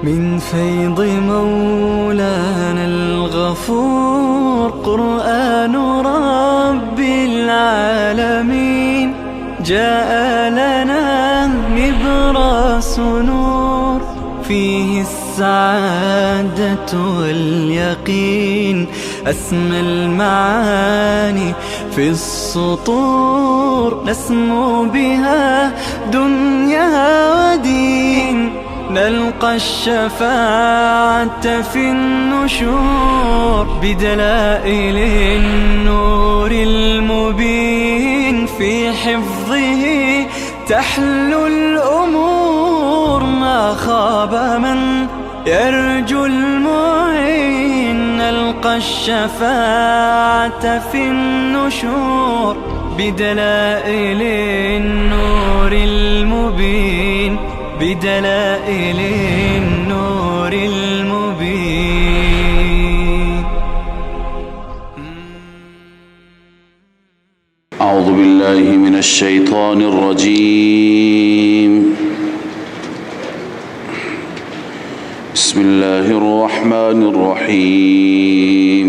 من فيض مولانا الغفور. قرآن رب العالمين جاء لنا نبراس نور، فيه السعادة واليقين، أسمى المعاني في السطور، نسمو بها دنيا ودين، نلقى الشفاعة في النشور، بدلائل النور المبين، في حفظه تحلو الأمور، ما خاب من يرجو المعين، نلقى الشفاعة في النشور، بدلائل النور المبين، بدلائل النور المبين. أعوذ بالله من الشيطان الرجيم. بسم الله الرحمن الرحيم.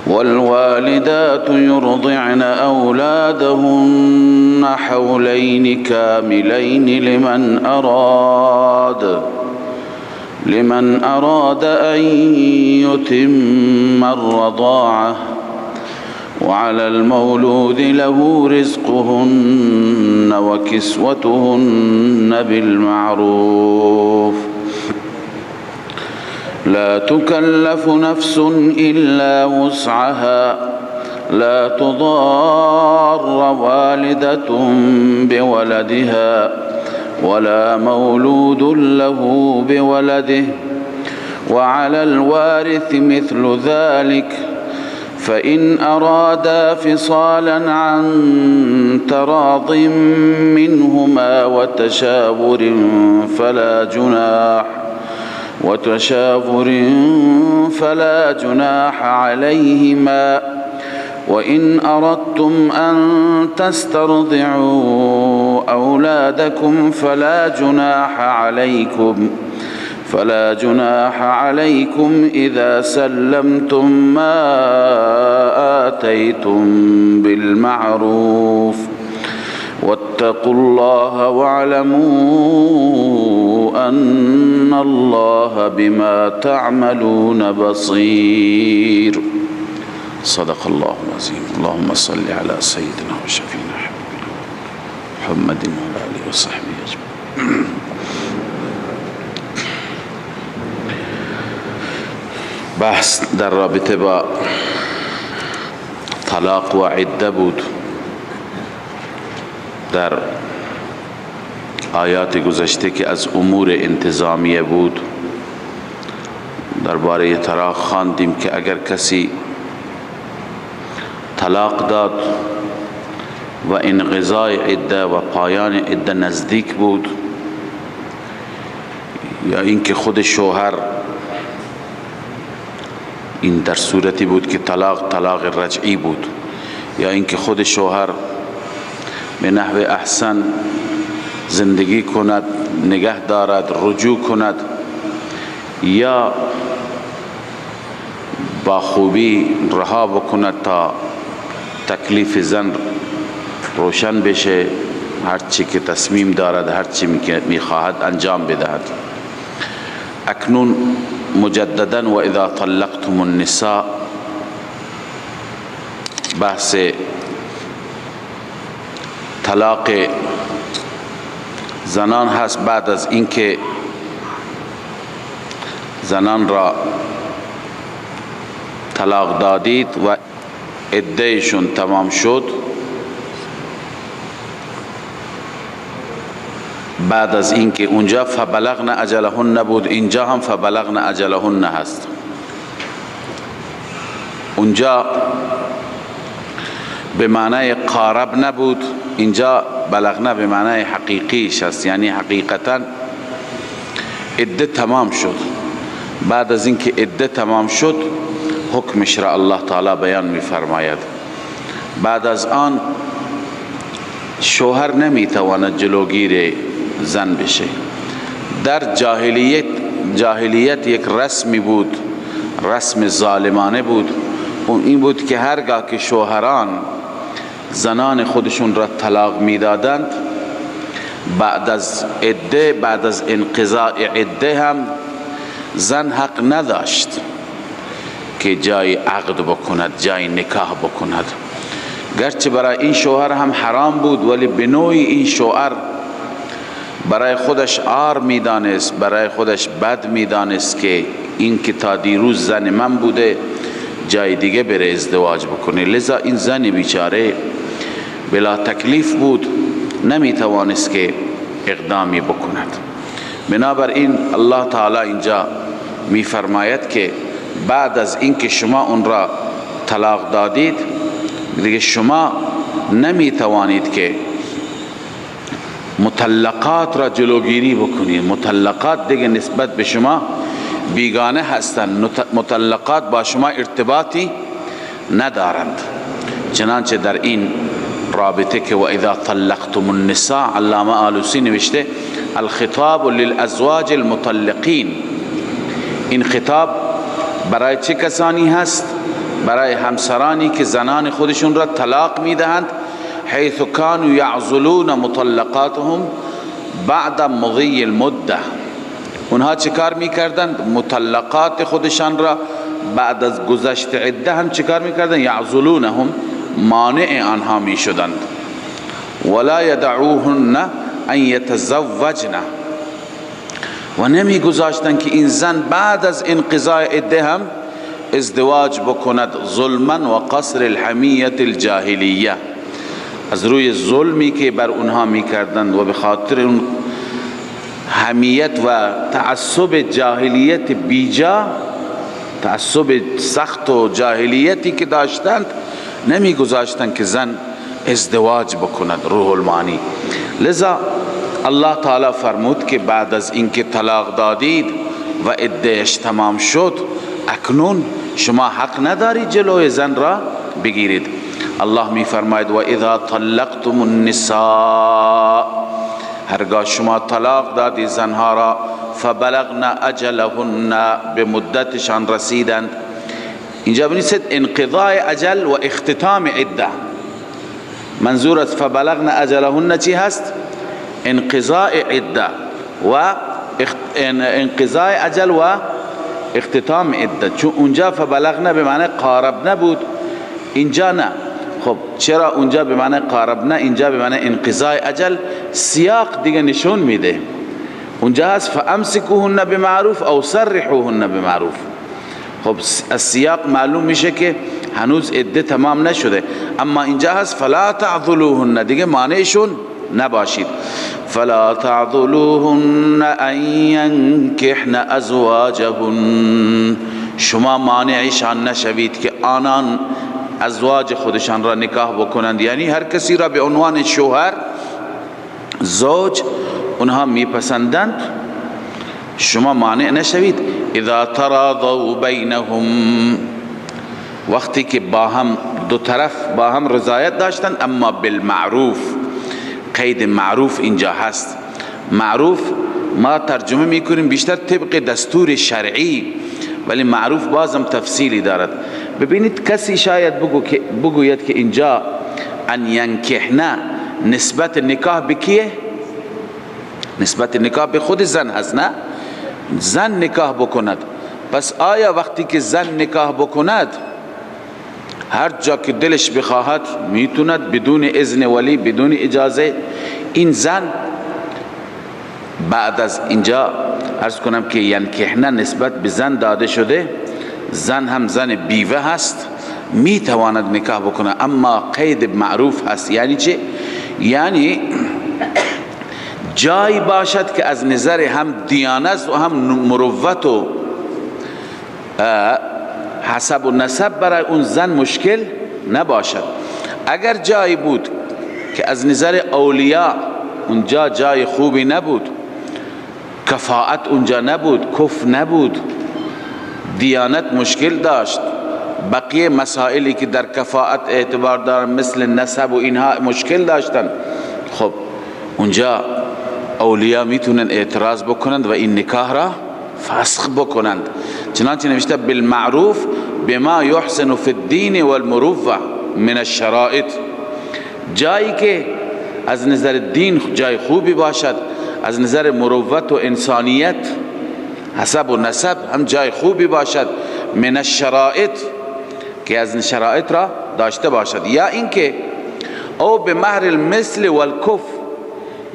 والوالدات يرضعن أولادهن حولين كاملين لمن أراد أن يتم الرضاعة، وعلى المولود له رزقهن وكسوتهن بالمعروف، لا تكلف نفس إلا وسعها، لا تضار والدة بولدها ولا مولود له بولده، وعلى الوارث مثل ذلك، فإن أرادا فصالا عن تراض منهما وتشاور فلا جناح عليهما، وإن أردتم أن تسترضعوا أولادكم فلا جناح عليكم إذا سلمتم ما آتيتم بالمعروف، واتقوا الله واعلموا أن الله بما تعملون بصير. صدق الله العظيم. اللهم صل على سيدنا وشفينا حبيبنا محمد وعلى آله وصحبه أجمعين. بحث در رابطه با طلاق و عده بود. در آیات گذشته که از امور انتظامیه بود، درباره طلاق خواندیم که اگر کسی طلاق داد و انقضای عده و پایان عده نزدیک بود، یا اینکه خود شوهر، این در صورتی بود که طلاق رجعی بود، یا اینکه خود شوهر به نحو احسن زندگی کند، نگه دارد، رجوع کند، یا با خوبی رها بکند تا تکلیف زن روشن بشه، هرچی که تصمیم دارد، هرچی میخواهد انجام بدهد. اکنون مجددا و اذا طلقتم النساء، بحث طلاق زنان هست. بعد از اینکه زنان را طلاق دادید و عدهشون تمام شد، بعد از اینکه اونجا فبلغن اجلهن نبود، اینجا هم فبلغن اجلهن هست. اونجا به معنای قارب نبود، اینجا بلغنا به معنای حقیقیش هست، یعنی حقیقتا عده تمام شد. بعد از اینکه عده تمام شد، حکمش را الله تعالی بیان می فرماید. بعد از آن شوهر نمیتواند جلوگیر زن بشه. در جاهلیت یک رسمی بود، رسم ظالمانه بود. اون این بود که هرگاه که شوهران زنان خودشون را طلاق میدادند، بعد از عده، بعد از انقضاء عده هم زن حق نداشت که جای عقد بکند، جای نکاح بکند. گرچه برای این شوهر هم حرام بود، ولی به نوعی این شوهر برای خودش عار میدانست، برای خودش بد میدانست که این که تا دیروز زن من بوده جای دیگه بره ازدواج بکنه. لذا این زن بیچاره بلا تکلیف بود، نمیتوانست که اقدامی بکند. بنابراین الله تعالی اینجا میفرماید که بعد از اینکه شما اون را طلاق دادید، دیگه شما نمیتوانید که مطلقات را جلوگیری بکنید. مطلقات دیگه نسبت به شما بیگانه هستند، مطلقات با شما ارتباطی ندارند. چنانچه در این رابطه که و اذا طلقتم النساء، علامه آلوسی نوشته الخطاب للازواج المطلقین. این خطاب برای چه کسانی هست؟ برای همسرانی که زنان خودشون را طلاق میدهند، حیث كانوا یعزلون مطلقاتهم بعد مضی المده. اونها چه کار میکردند؟ مطلقات خودشان را بعد از گذشت عده هم چه کار میکردند؟ یعزلونهم، مانع آنها میشدند. ولا یدعوهن ان یتزوجن، و نمیگذاشتند که این زن بعد از انقضاء عده هم ازدواج بکند، ظلما و قصر الحمیت الجاهلیه، از روی ظلمی که بر اونها میکردند و به خاطر اون حمیت و تعصب جاهلیت بیجا، تعصب سخت و جاهلیتی که داشتند، نمیگذاشتند که زن ازدواج بکند. روح المعانی. لذا الله تعالی فرمود که بعد از اینکه طلاق دادید و عدهش تمام شد، اکنون شما حق ندارید جلوی زن را بگیرید. الله می فرماید و اذا طلقتم النساء، هرگاه شما طلاق دادید زنها را، فبلغن اجلهن، به مدتشان رسیدند. اینجا بنویسید انقضاء اجل و اختتام عده. منظور از فبلغن اجلهن چی هست؟ انقضاء عده و انقضاء اجل و اختتام عده. چون اونجا فبلغن به معنی قارب نبود، اینجا نه. خب چرا اونجا به معنی قارب نه، اینجا به معنی انقضاء اجل؟ سیاق دیگه نشون میده. اونجا هست فامسکوهن بمعروف او سرحوهن بمعروف. خب از سیاق معلوم میشه که هنوز عده تمام نشده، اما اینجا هست فلا تعضلوهن، دیگه مانعشون نباشید. فلا تعضلوهن ان ينكحن ازواجهن، شما مانعشان نشوید که آنان ازواج خودشان را نکاح بکنند، یعنی هر کسی را به عنوان شوهر زوج اونها میپسندند، شما مانع نشوید. اذا تراضوا بینهم، وقتی که با هم دو طرف با هم رضایت داشتند، اما بالمعروف، قید معروف اینجا هست. معروف ما ترجمه میکنیم بیشتر طبق دستور شرعی، ولی معروف بازم تفصیلی دارد. ببینید کسی شاید بگوید که اینجا ان ینکحنا نسبت نکاح به کیه؟ نسبت نکاح به خود زن هست، نه؟ زن نکاح بکند. پس آیا وقتی که زن نکاح بکند هر جا که دلش بخواهد میتوند بدون اذن ولی، بدون اجازه؟ این زن بعد از اینجا عرض کنم که ینکحنه نسبت به زن داده شده، زن هم زن بیوه هست، میتواند نکاح بکنه، اما قید معروف هست. یعنی چه؟ یعنی جای باشد که از نظر هم دیانت و هم مروت و حسب و نسب برای اون زن مشکل نباشد. اگر جایی بود که از نظر اولیا اونجا جای خوبی نبود، کفاءت اونجا نبود، کف نبود، دیانت مشکل داشت، بقیه مسائلی که در کفاءت اعتبار دارن مثل نسب و اینها مشکل داشتن، خب اونجا اولیا میتونن اعتراض بکنند و این نکاح را فسخ بکنند. چنانچه نوشته بالمعروف بما یحسن فی الدین والمروه من الشرائط، جایی که از نظر دین جای خوبی باشد، از نظر مروت و انسانیت، حسب و نسب هم جای خوبی باشد، من الشرائط که از شرائط را داشته باشد، یا اینکه او به مهر المثل والکف،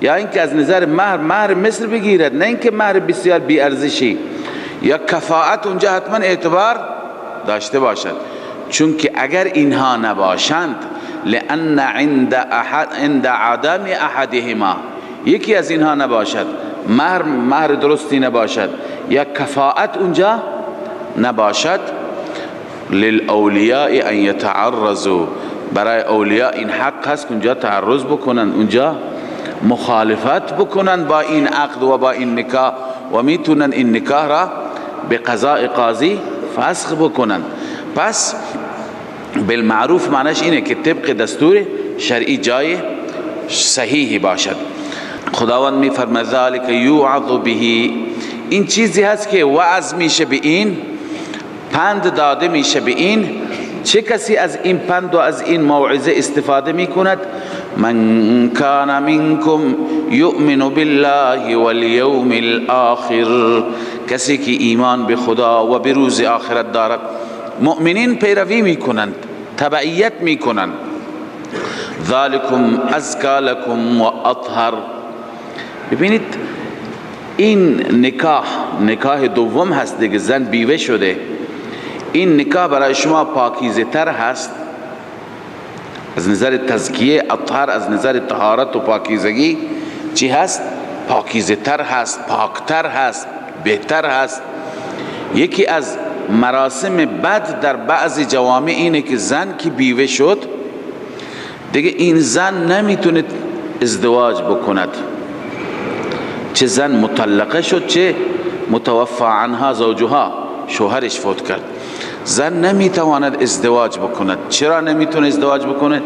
یا اینکه از نظر مهر، مهر مثل بگیرد، نه اینکه مهر بسیار بی ارزشی، یا کفاءت اونجا حتما اعتبار داشته باشد. چون که اگر اینها نباشند، لأن عند عدم احدهما، یکی از اینها نباشد، مهر درستی نباشد یا کفاءت اونجا نباشد، للأولیاء ان یتعرضوا، برای اولیاء این حق هست که اونجا تعرض بکنن، اونجا مخالفت بکنن با این عقد و با این نکاح، و میتونن این نکاح را به قضاء قاضی فسخ بکنن. پس بالمعروف معنیش اینه که طبق دستور شرعی جای صحیحی باشد. خداوند میفرماید ذالک یوعظ به، این چیزی هست که وعظ میشه به این، پند داده میشه به این. چه کسی از این پند و از این موعظه استفاده میکند؟ من کان منکم یؤمن بالله والیوم الاخر، کسی که ایمان به خدا و به روز آخرت دارد. مؤمنین پیروی میکنند، تبعیت میکنند. ذالکم ازکی لکم و اطهر. ببینید این نکاح، نکاح دوم هست دیگه، زن بیوه شده، این نکاح برای شما پاکیزه تر هست از نظر تزکیه، اطهر از نظر طهارت و پاکیزگی چی هست؟ پاکیزه تر هست، پاکتر هست، بهتر هست. یکی از مراسم بد در بعض جوامع اینه که زن که بیوه شد دیگه این زن نمیتونه ازدواج بکند، چه زن مطلقه شد چه متوفا عنها زوجها، شوهرش فوت کرد، زن نمیتواند ازدواج بکند. چرا نمیتونه ازدواج بکند؟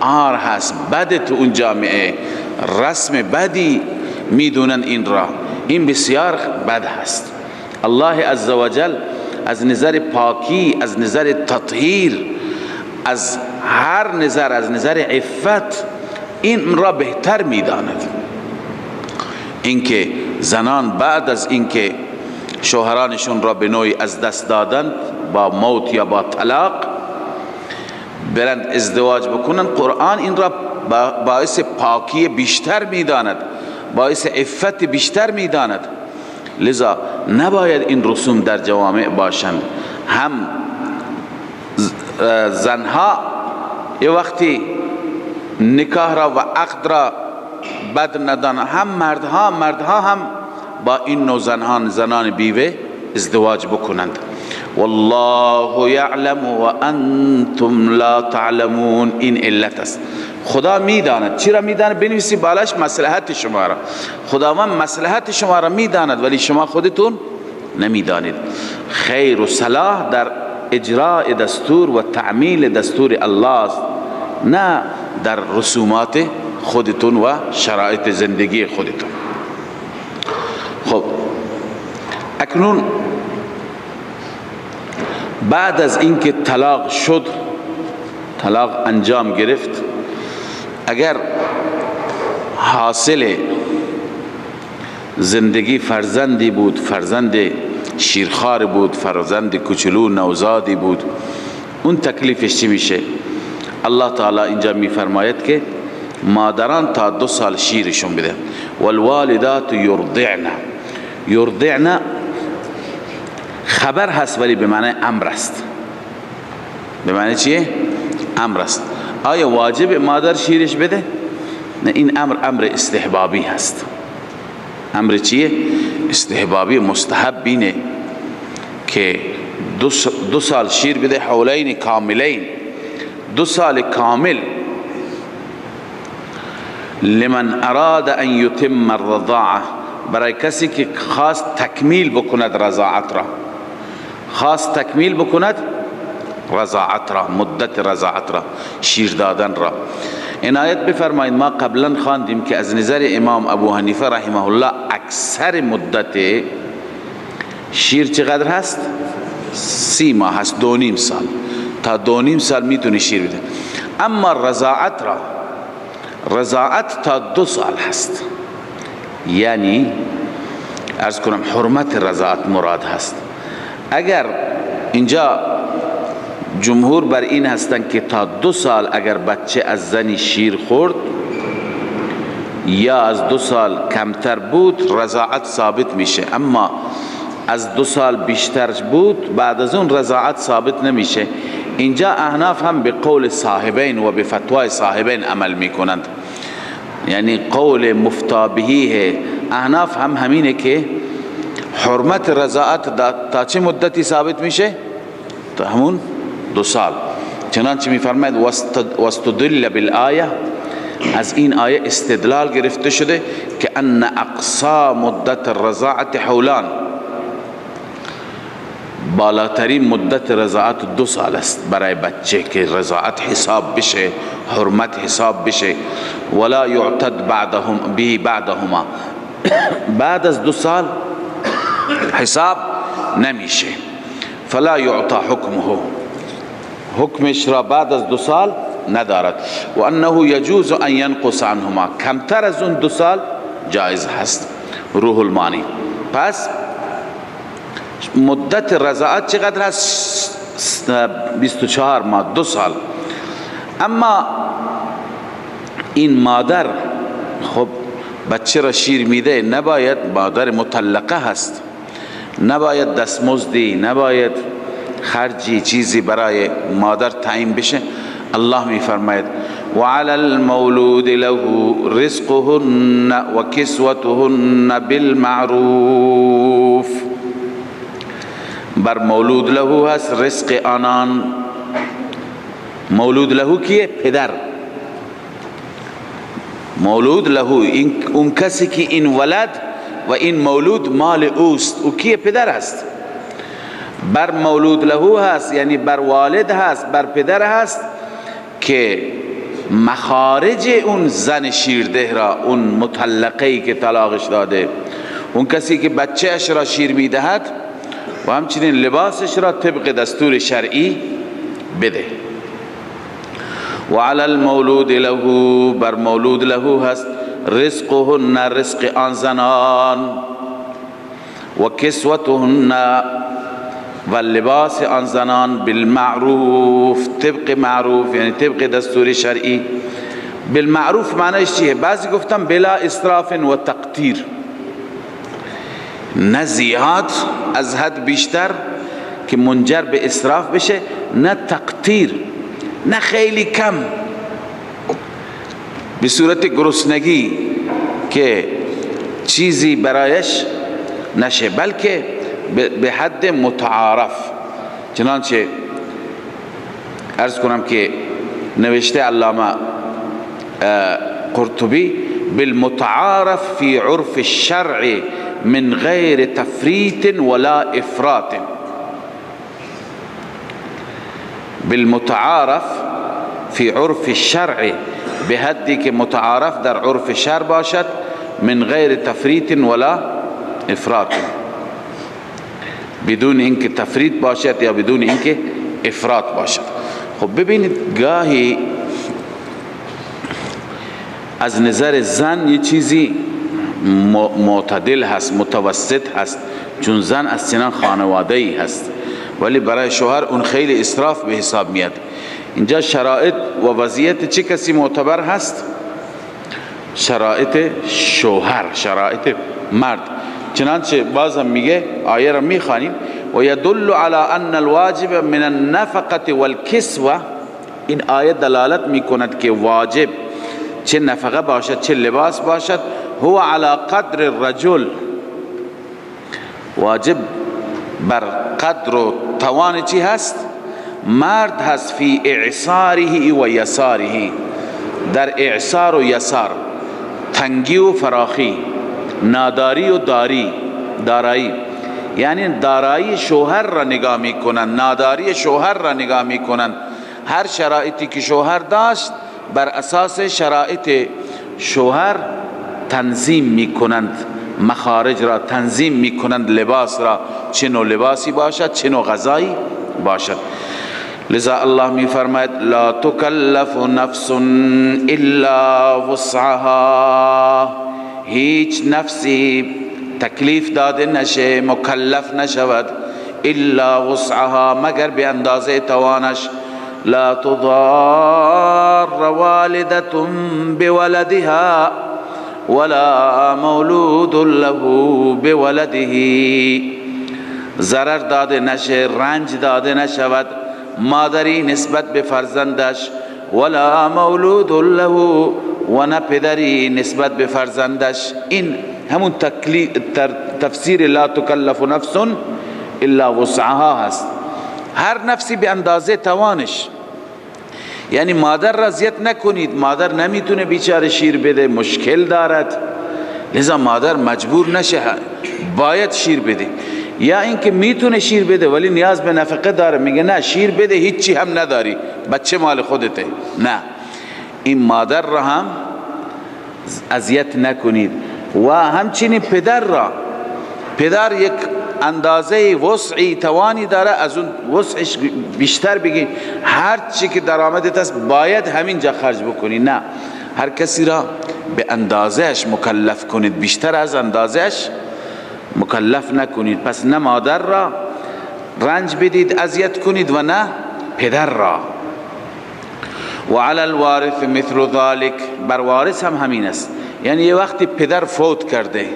عار هست، بد تو اون جامعه، رسم بدی میدونن این را، این بسیار بد هست. الله عزوجل از نظر پاکی، از نظر تطهیر، از هر نظر، از نظر عفت این را بهتر میداند. اینکه زنان بعد از اینکه شوهرانشون را به نوعی از دست دادند با موت یا با طلاق برند ازدواج بکنن، قرآن این را باعث پاکی بیشتر میداند، باعث عفت بیشتر میداند. لذا نباید این رسوم در جوامع باشند. هم زنها یه وقتی نکاح را و عقد را بد ندانند، هم مردها هم با این نوع زنان، زنان بیوه ازدواج بکنند. والله یعلم و انتم لا تعلمون. این علت است. خدا میداند. چرا میداند؟ بنویسی بالاش مصلحت شما را. خداوند مصلحت شما را میداند ولی شما خودتون نمیدانید. خیر و صلاح در اجراء دستور و تعمیل دستور الله است، نه در رسومات خودتون و شرایط زندگی خودتون. خب اکنون بعد از اینکه طلاق شد، طلاق انجام گرفت، اگر حاصل زندگی فرزندی بود، فرزند شیرخوار بود، فرزند کوچولو نوزادی بود، اون تکلیفش چی میشه؟ الله تعالی اینجا میفرماید که مادران تا 2 سال شیرشون بده. والوالدات یرضعن، یرضعن خبر هست ولی به معنی امر است. به معنی چیه؟ امر است. آیا واجب مادر شیرش بده؟ نه، این امر امر استحبابی هست. امر چیه؟ استحبابی، مستحب اینه که 2 سال شیر بده، حولین کاملین، 2 سال کامل. لمن اراد ان یتم الرضاعه، برای کسی که خواست تکمیل بکند رضاعت را، خواست تکمیل بکند رضاعت را، مدت رضاعت را، شیر دادن را. عنایت بفرمایید، ما قبلا خواندیم که از نظر امام ابو حنیفه رحمه الله اکثر مدت شیر چقدر هست؟ 30 ماه هست، 2.5 سال. تا 2.5 سال میتونی شیر بده. اما رضاعت را، رضاعت تا 2 سال هست، یعنی عرض کنم حرمت رضاعت مراد هست. اگر اینجا جمهور بر این هستند که تا 2 سال اگر بچه از زنی شیر خورد یا از 2 سال کمتر بود رضاعت ثابت میشه، اما از 2 سال بیشتر بود بعد از اون رضاعت ثابت نمیشه. اینجا احناف هم به قول صاحبین و به فتوای صاحبین عمل میکنند، یعنی قول مفتابهیه احناف هم همینه که حرمت رضاعت تا چه مدتی ثابت میشه؟ تا همون 2 سال. چنانچه میفرماید واستدل بالآیه، از این آیه استدلال گرفته شده که ان اقصا مدت الرضاعت حولان، بالاترین مدت رضاعت 2 سال است برای بچه که رضاعت حساب بشه، حرمت حساب بشه. ولا یعتد بعدهم به بعدهما، بعد از 2 سال حساب نمیشه. فلا یعطى حکمه، حکمش را بعد از 2 سال ندارد. و انه یجوز ان ینقص عنهما، کمتر از اون 2 سال جایز هست. روح المانی. پس مدت رضاعت چقدر هست؟ 24 ماه، 2 سال. اما این مادر خب بچه را شیر میده، نباید، مادر مطلقه هست، نباید دستمزدی، نباید خرجی چیزی برای مادر تعیین بشه. الله میفرماید وعلى المولود له رزقهن وكسوتهن بالمعروف، بر مولود له هست رزق آنان. مولود له کیه؟ پدر. مولود له اون کسی که این ولد و این مولود مال اوست، او کیه؟ پدر است. بر مولود له هست، یعنی بر والد هست، بر پدر هست که مخارج اون زن شیرده را، اون مطلقه‌ای که طلاقش داده، اون کسی که بچه اش را شیر میدهد و همچنین لباسش را طبق دستور شرعی بده. و علی المولود له، بر مولود له هست رزقهن، رزق آن زنان، و کسوتهن، و لباس آن زنان، بالمعروف، طبق معروف، یعنی طبق دستور شرعی. بالمعروف معنیش چیه؟ بعضی گفتم بلا اسراف و تقتیر، نه زیاد از حد بیشتر که منجر به اسراف بشه، نه تقتیر، نه خیلی کم به صورت گرسنگی که چیزی برایش نشه، بلکه به حد متعارف. چنانچه عرض کنم که نوشته علامه قرطبی بالمتعارف فی عرف الشرع من غیر تفریط ولا افراط. بالمتعارف فی عرف الشرع، به حدی که متعارف در عرف شرع باشد، من غیر تفریط ولا افراط، بدون اینکه تفریط باشد یا بدون اینکه افراط باشد. خب ببینید گاهی از نظر زن یه چیزی معتدل هست، متوسط هست، چون زن از چنان خانواده‌ای هست، ولی برای شوهر اون خیلی اسراف به حساب میاد. اینجا شرایط و وضعیت چه کسی معتبر هست؟ شرایط شوهر، شرایط مرد. چنانچه بازم میگه آیه را میخوانیم و یدل علی ان الواجب من النفقه والکسوه، این آیه دلالت میکند که واجب چه نفقه باشد چه لباس باشد، هو علی قدر الرجل، واجب بر قدر و توان چی هست؟ مرد هست. فی اعصاره و یساره، در اعصار و یسار، تنگی و فراخی، ناداری و داری، دارایی، یعنی دارایی شوهر را نگاه میکنن، ناداری شوهر را نگاه میکنن. هر شرایطی که شوهر داشت بر اساس شرایط شوهر تنظیم میکنند، مخارج را تنظیم میکنند، لباس را چه نوع لباسی باشد، چه نوع غذایی باشد. لذا الله می فرماید لا تکلف نفس الا وسعها، هیچ نفسی تکلیف داده نشه، مکلف نشود، الا وسعها، مگر به اندازه توانش. لا تضار والدة بولدها ولا مولود له بولده، ضرر داده نشه، رنج داده نشود مادری نسبت به فرزندش، ولا مولود له، و نه پدری نسبت به فرزندش. این همون تفسیر لا تکلف نفس الا وسعها هست. هر نفسی به اندازه توانش، یعنی مادر را اذیت نکنید، مادر نمیتونه بیچاره شیر بده، مشکل دارد، لذا مادر مجبور نشه، باید شیر بده. یا اینکه میتونه شیر بده ولی نیاز به نفقه داره، میگه نه شیر بده، هیچی هم نداری، بچه مال خودته. نه، این مادر را هم اذیت نکنید. و همچنین پدر را، پدر یک اندازه وسعی توانی داره، از اون وسعش بیشتر بگی هر چی که درآمدت است باید همینجا خرج بکنی. نه، هر کسی را به اندازهش مکلف کنید، بیشتر از اندازهش مکلف نکنید. پس نه مادر را رنج بدید اذیت کنید و نه پدر را. و علی الوارث مثل ذلك، بر وارث هم همین است. یعنی یه وقتی پدر فوت کرده،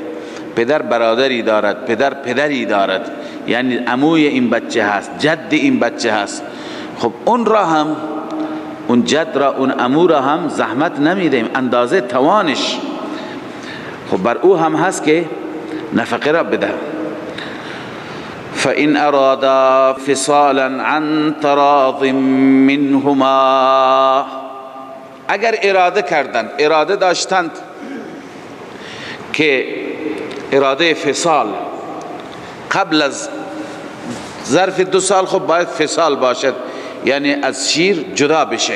پدر برادری دارد، پدر پدری دارد، یعنی عموی این بچه هست، جد این بچه هست، خب اون را هم، اون جد را، اون عمو را هم زحمت نمیدیم، اندازه توانش، خب بر او هم هست که نفقه را بده. فإن أرادا فصالا عن تراض منهما، اگر اراده کردند، اراده داشتند که اراده فصال قبل از ظرف 2 سال، خب باید فصال باشد، یعنی از شیر جدا بشه.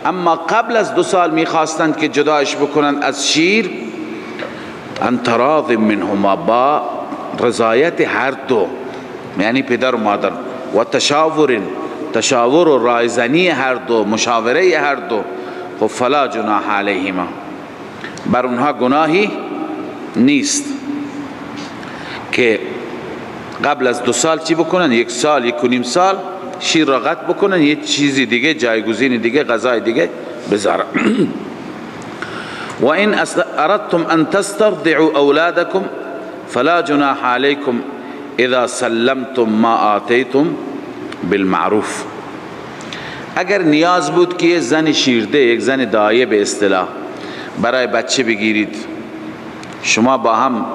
اما قبل از 2 سال میخواستند که جداش بکنند از شیر، عن تراض منهما، با رضایت هر دو، یعنی پدر و مادر، و تشاور، تشاور و رایزنی هر دو، مشاوره هر دو، خب فلا جناح علیهما، بر اونها گناهی نیست که قبل از 2 سال چی بکنن، 1 سال، 1.5 سال شیر را قطع بکنن، یه چیزی دیگه، جایگزین دیگه، غذای دیگه بذارن. و این اردتم ان تسترضعوا اولادکم فلا جناح علیکم اذا سلمتم ما آتیتم بالمعروف. اگر نیاز بود که یه زن شیرده، یک زن دایه به اصطلاح برای بچه بگیرید، شما با هم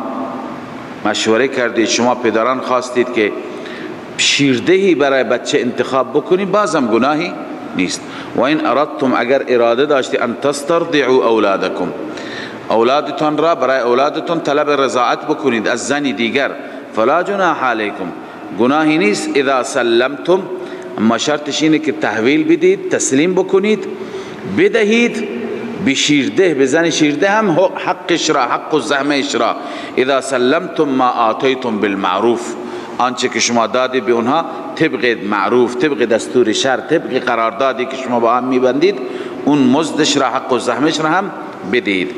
مشوره کردید، شما پدران خواستید که شیردهی برای بچه انتخاب بکنید، بازم گناهی نیست. و این اردتم، اگر اراده داشتی، ان تسترضعوا اولادکم، اولادتان را، برای اولادتان طلب رضاعت بکنید از زنی دیگر، فلا جناح علیکم، گناهی نیست، اذا سلمتم، اما شرطش اینه که تحویل بدید، تسلیم بکنید، بدهید به شیرده، به زن شیرده هم حقش را، حق و زحمهش را. اذا سلمتم ما آتیتم بالمعروف، آنچه که شما دادید به اونها طبق معروف، طبق دستور شرع، طبق قراردادی که شما با هم میبندید، اون مزدش را، حق و زحمش را هم بدید.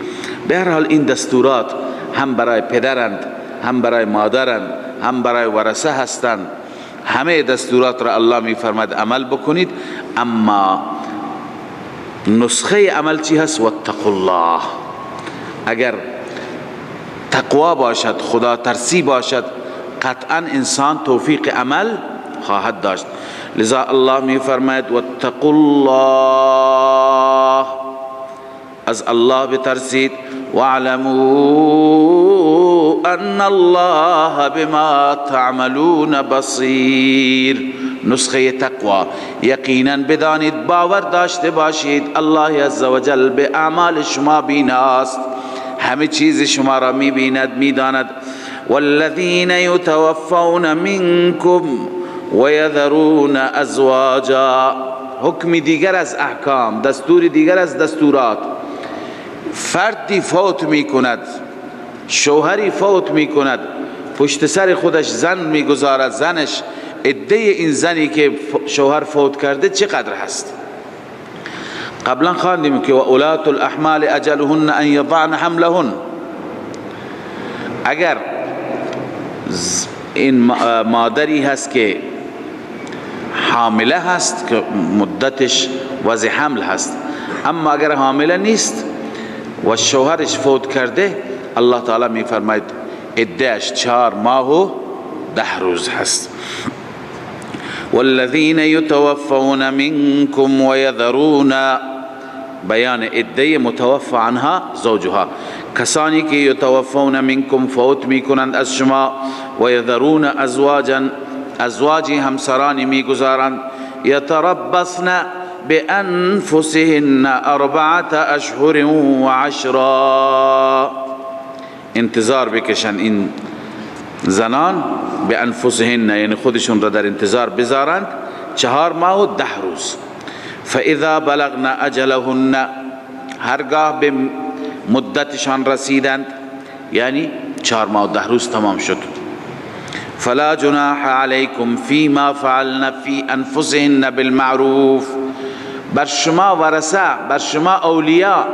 به هر حال این دستورات هم برای پدرند، هم برای مادرند، هم برای ورثه هستند. همه دستورات را الله میفرماد عمل بکنید. اما نسخه عمل چی هست؟ واتقوا الله. اگر تقوا باشد، خدا ترسی باشد، قطعا انسان توفیق عمل خواهد داشت. لذا الله می فرماید واتقوا الله، از الله بترسید، واعلموا ان الله بما تعملون بصیر. نسخه تقوا، یقینا بدانید، باور داشته باشید الله عزوجل به اعمال شما بیناست، همه چیز شما را میبیند، میداند. والذین یتوفون منکم ویذرون ازواجا، حکم دیگر از احکام، دستور دیگر از دستورات، فردی فوت می کند، شوهری فوت می کند، پشت سر خودش زن می گذارد، زنش عده این زنی که شوهر فوت کرده چقدر هست؟ قبلا خواندیم که و اولات الاحمال اجلهن ان یضعن حملهن. اگر این مادری هست که حامله هست که مدتش وضع حمل هست، اما اگر حامله نیست و شوهرش فوت کرده، الله تعالی می فرماید عدهش 4 ماه و 10 روز هست. والذین یتوفون منکم ویذرون، بیان عده متوفى عنها زوجها، کسانی که یتوفون منکم فوت میکنند از شما، و یذرون ازواجا، ازواجی همسرانی میگذارند، یتربصن بانفسهن 4 اشهر و 10، انتظار بکشن این زنان به انفسهن، یعنی خودشون را در انتظار بذارند 4 ماه و 10 روز. فاذا بلغن اجلهن، هرگاه به مدتشان رسیدند، یعنی 4 ماه و 10 روز تمام شد، فلا جناح علیکم فیما فعلن فی انفسهن بالمعروف، بر شما ورثه، بر شما اولیاء،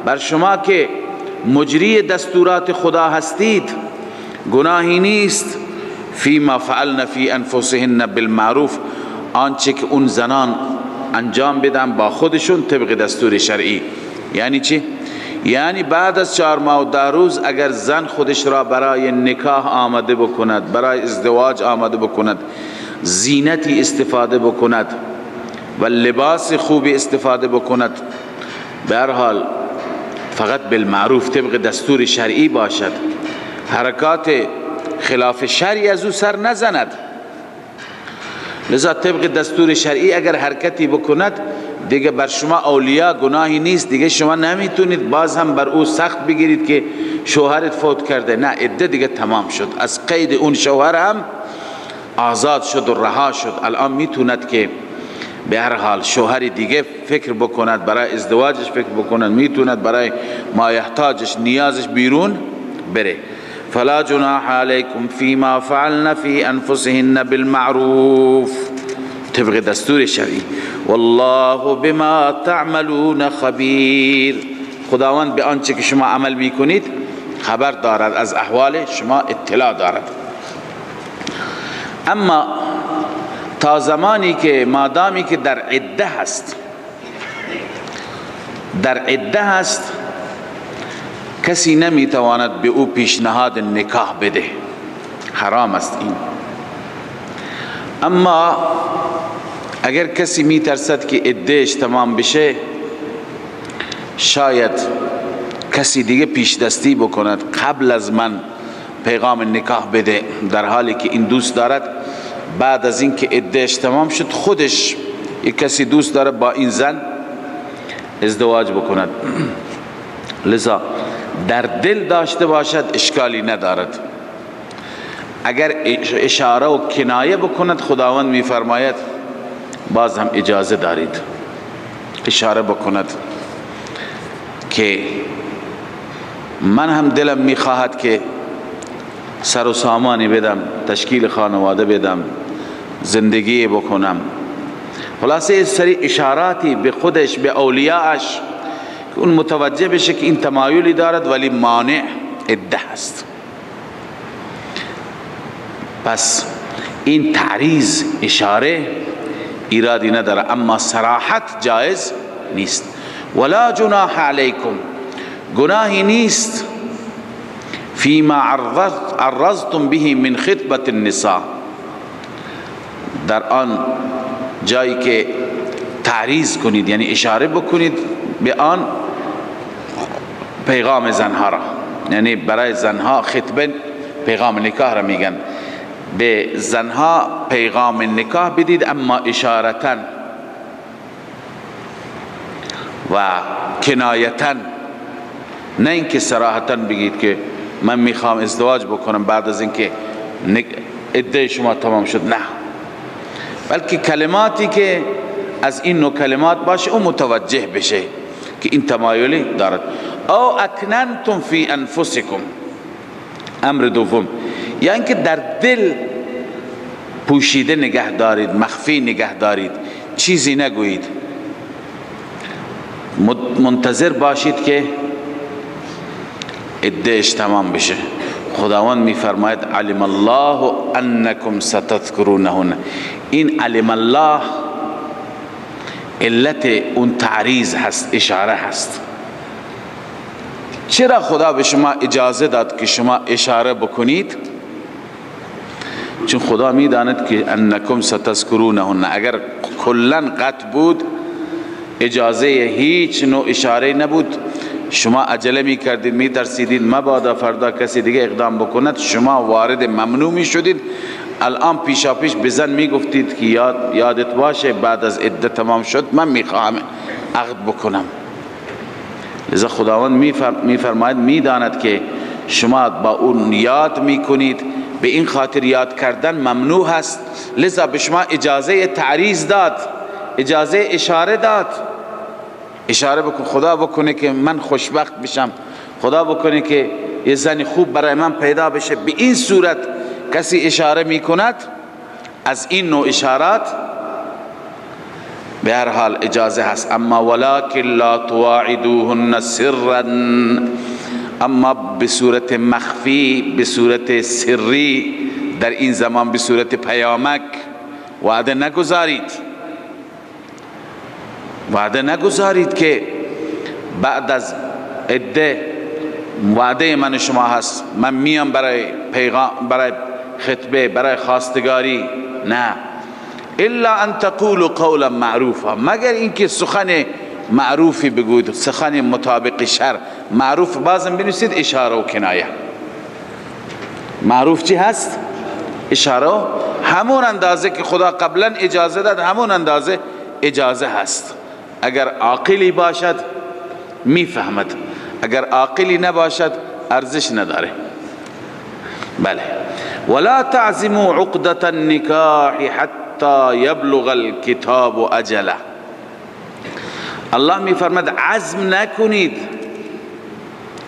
بر شما که مجری دستورات خدا هستید گناهی نیست، فیما فعلن فی انفسهن بالمعروف، آنچه که اون زنان انجام بدن با خودشون طبق دستور شرعی. یعنی چی؟ یعنی بعد از 4 ماه و 10 روز اگر زن خودش را برای نکاح آماده بکند، برای ازدواج آماده بکند، زینتی استفاده بکند و لباس خوبی استفاده بکند، به هر حال فقط بالمعروف طبق دستور شرعی باشد، حرکات خلاف شرعی از او سر نزند. لذا طبق دستور شرعی اگر حرکتی بکند دیگه بر شما اولیا گناهی نیست، دیگه شما نمیتونید باز هم بر او سخت بگیرید که شوهرت فوت کرده، نه، عده دیگه تمام شد، از قید اون شوهر هم آزاد شد و رها شد. الان میتوند که به هر حال شوهر دیگه فکر بکند، برای ازدواجش فکر بکند، میتوند برای مایحتاجش نیازش بیرون بره. فلا جناح علیکم فیما فعلن فی انفسهن بالمعروف، طبق دستور شرعی. والله بما تعملون خبیر، خداوند به آنچه که شما عمل میکنید خبر دارد، از احوال شما اطلاع دارد. اما تا زمانی که مادامی که در عده هست، در عده هست، کسی نمیتواند به او پیشنهاد نکاح بده، حرام است این. اما اگر کسی میترسد که عدهش تمام بشه، شاید کسی دیگه پیش دستی بکند قبل از من پیغام نکاح بده، در حالی که این دوست دارد بعد از اینکه عدهش تمام شد خودش یک کسی دوست داره با این زن ازدواج بکند، لذا در دل داشته باشد اشکالی ندارد. اگر اشاره و کنایه بکند خداوند میفرماید باز هم اجازه دارید اشاره بکند که من هم دلم میخواهد که سر و سامانی بدم، تشکیل خانواده بدم، زندگی بکنم. خلاصه سری اشاراتی به خودش، به اولیاءش، که اون متوجه بشه که این تمایلی دارد ولی مانع عده هست. پس این تعریض اشاره ایرادی نداره، اما صراحت جایز نیست. ولا جناح علیکم، گناهی نیست، فیما عرضتم به من خطبت النساء، در آن جایی که تعریض کنید یعنی اشاره بکنید به آن پیغام زنها را، یعنی برای زنها خطبه پیغام نکاح را میگن، به زنها پیغام نکاح بدید اما اشارتا و کنایتا، نه اینکه صراحتا بگید که من میخوام ازدواج بکنم بعد از اینکه عده شما تمام شد، نه، بلکه کلماتی که از این نوع کلمات باشه، او متوجه بشه که این تمایلی دارد. او اکننتم فی انفسکم، امر دوم، یعنی که در دل پوشیده نگه دارید، مخفی نگه دارید، چیزی نگویید، منتظر باشید که عدهش تمام بشه. خداوند میفرماید علم الله انکم ستذکرونهن. این علم الله علت اون تعریض هست، اشاره هست. چرا خدا به شما اجازه داد که شما اشاره بکنید؟ چون خدا میداند که انکم ستذکرونهن، اگر کلا قطع بود، اجازه هیچ نوع اشاره نبود، شما عجله می کردید، می ترسیدید مبادا فردا کسی دیگه اقدام بکند، شما وارد ممنوع می شدید. الان پیشا پیش بزن می گفتید که یادت باشه بعد از عده تمام شد من می خواهم عقد بکنم. لذا خداوند می فرماید می داند که شما با اون یاد می کنید، به این خاطر یاد کردن ممنوع هست، لذا به شما اجازه تعریض داد، اجازه اشاره داد. اشاره بکن، خدا بکنه که من خوشبخت بشم، خدا بکنه که یه زن خوب برای من پیدا بشه. به این صورت کسی اشاره میکند، از این نوع اشارات به هر حال اجازه هست. اما ولکن لا تواعدوهن سرا، اما به صورت مخفی، به صورت سری، در این زمان به صورت پیامک وعده نگذارید، وعده نگذارید که بعد از عده وعده من شما هست، من میام برای پیغام، برای خطبه، برای خواستگاری. نه، الا ان تقولوا قولا معروفا، مگر اینکه سخن معروفی بگوید، سخن مطابق شرع. معروف بازم بنویسید اشاره و کنایه. معروف چی هست؟ اشاره. همون اندازه که خدا قبلا اجازه داد، همون اندازه اجازه هست. اگر عاقلی باشد میفهمد، اگر عاقلی نباشد ارزش نداره. بله. ولا تعزموا عقدة النکاح حتی یبلغ الكتاب اجله. الله میفرماد عزم نکنید.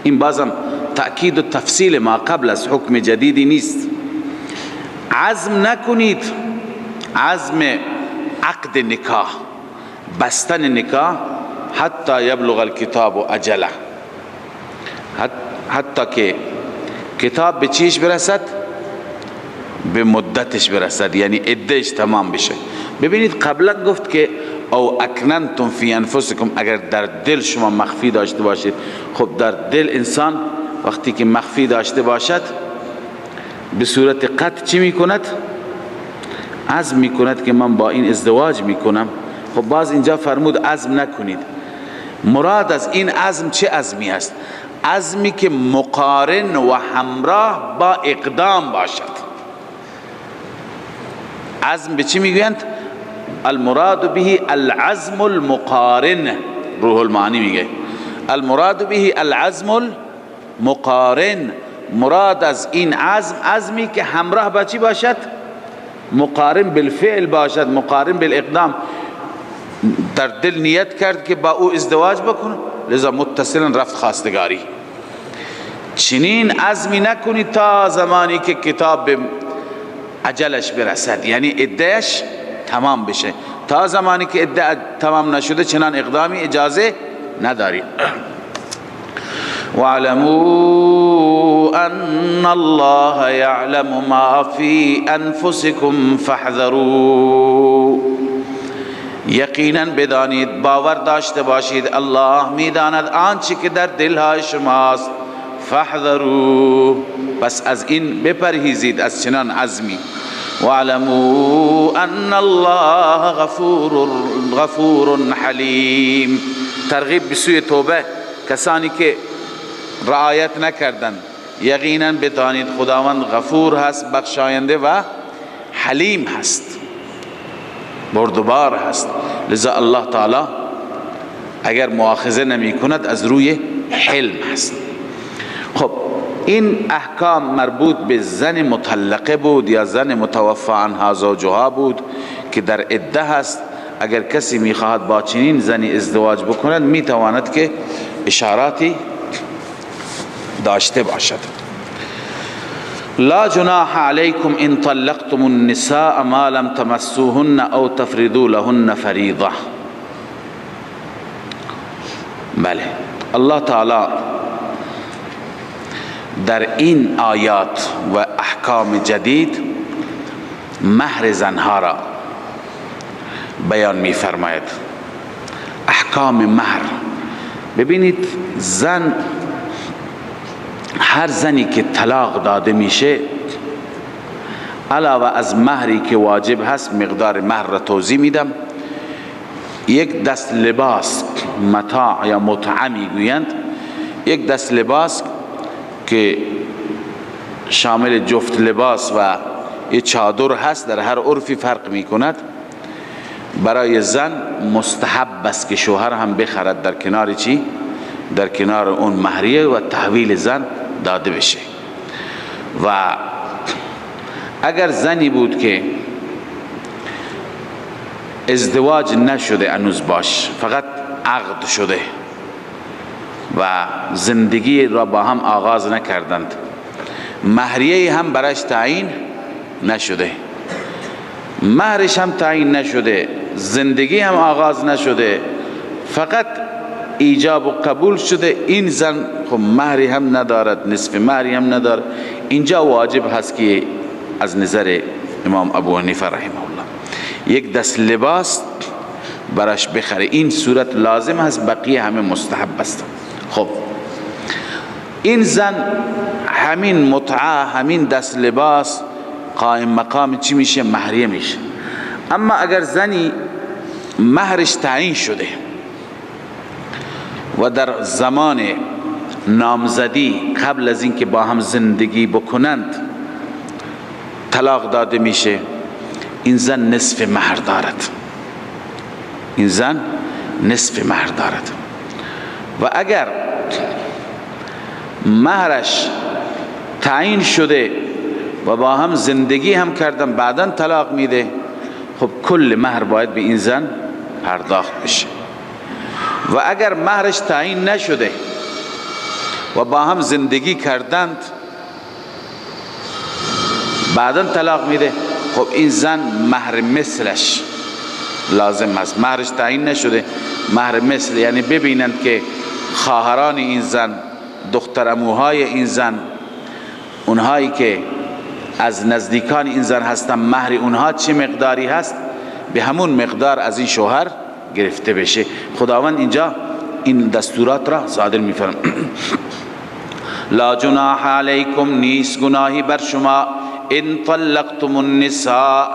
این بازم تأکید و تفصیل ما قبل از حکم جدیدی نیست. عزم نکنید، عزم عقد نکاح، بستن نکاح، حتی یبلغ الكتاب اجله، حتی که کتاب به چیش برسد؟ به مدتش برسد، یعنی عدهش تمام بشه. ببینید قبلا گفت که او اکننتم فی انفسکم، اگر در دل شما مخفی داشته باشید. خب در دل انسان وقتی که مخفی داشته باشد به صورت قطع چی میکند؟ عزم میکند که من با این ازدواج میکنم. خب باز اینجا فرمود عزم نکنید. مراد از این عزم چه عزمی است؟ عزمی که مقارن و همراه با اقدام باشد. عزم به چی میگویند؟ المراد به العزم المقارن. روح المعانی میگه المراد به العزم المقارن، مراد از این عزم عزمی که همراه با چی باشد؟ مقارن بالفعل باشد، مقارن بالاقدام. در دل نیت کرد که با او ازدواج بکنه، لذا متصلا رفت خواستگاری. چنین عزمی نکنی تا زمانی که کتاب به عجلش برسد، یعنی عدهش تمام بشه. تا زمانی که عده تمام نشده چنان اقدامی اجازه نداری. واعلموا ان الله يعلم ما في انفسكم فاحذروا. یقینا بدانید، باور داشته باشید، الله میداند آنچه که در دلهای شماست. فاحذروا، پس از این بپرهیزید، از چنان عزمی. واعلموا ان الله غفور حلیم. ترغیب به سوی توبه کسانی که رعایت نکردند، یقینا بدانید خداوند غفور هست، بخشاینده و حلیم هست، بردبار هست. لذا الله تعالی اگر مؤاخذه نمی کند از روی حلم هست. خب این احکام مربوط به زن مطلقه بود یا زن متوفى عنها زوجها بود که در عده هست. اگر کسی میخواهد با چنین زنی ازدواج بکند میتواند که اشاراتی داشته باشد. لا جناح علیکم ان طلقتم النساء ما لم تمسوهن او تفرضوا لهن فریضه. بله، الله تعالی در این آیات و احکام جدید مهر زنها را بیان می فرماید. احکام مهر. ببینید، زن، هر زنی که طلاق داده میشه، علاوه از مهری که واجب هست، مقدار مهر را توضیح میدم، یک دست لباس، متاع یا متعه میگویند، یک دست لباس که شامل جفت لباس و یک چادر هست، در هر عرفی فرق میکند، برای زن مستحب است که شوهر هم بخرد در کنار چی؟ در کنار اون مهریه و تحویل زن داده بشه. و اگر زنی بود که ازدواج نشده انوز باش، فقط عقد شده و زندگی را با هم آغاز نکردند، مهریه هم براش تعیین نشده، مهرش هم تعیین نشده، زندگی هم آغاز نشده، فقط ایجاب و قبول شده، این زن خب مهری هم ندارد، نصف مهری هم ندارد. اینجا واجب هست که از نظر امام ابو حنیفه رحمه الله یک دست لباس براش بخره، این صورت لازم هست، بقیه همه مستحب است. خب این زن همین متعه، همین دست لباس قائم مقام چی میشه؟ مهریه میشه. اما اگر زنی مهرش تعیین شده و در زمان نامزدی قبل از اینکه با هم زندگی بکنند طلاق داده میشه، این زن نصف مهر دارد، این زن نصف مهر دارد. و اگر مهرش تعیین شده و با هم زندگی هم کردن بعدا طلاق میده، خب کل مهر باید به این زن پرداخت بشه. و اگر مهرش تعیین نشده و با هم زندگی کردند بعدا طلاق میده، خب این زن مهر مثلش لازم است، مهرش تعیین نشده، مهر مثل، یعنی ببینند که خواهران این زن، دختر عموهای این زن، اونهایی که از نزدیکان این زن هستن، مهر اونها چه مقداری هست، به همون مقدار از این شوهر گرفته بشه. خداوند اینجا این دستورات را صادر می‌فرماید. لا جناح علیکم، نیست گناهی بر شما، ان طلقتم النساء،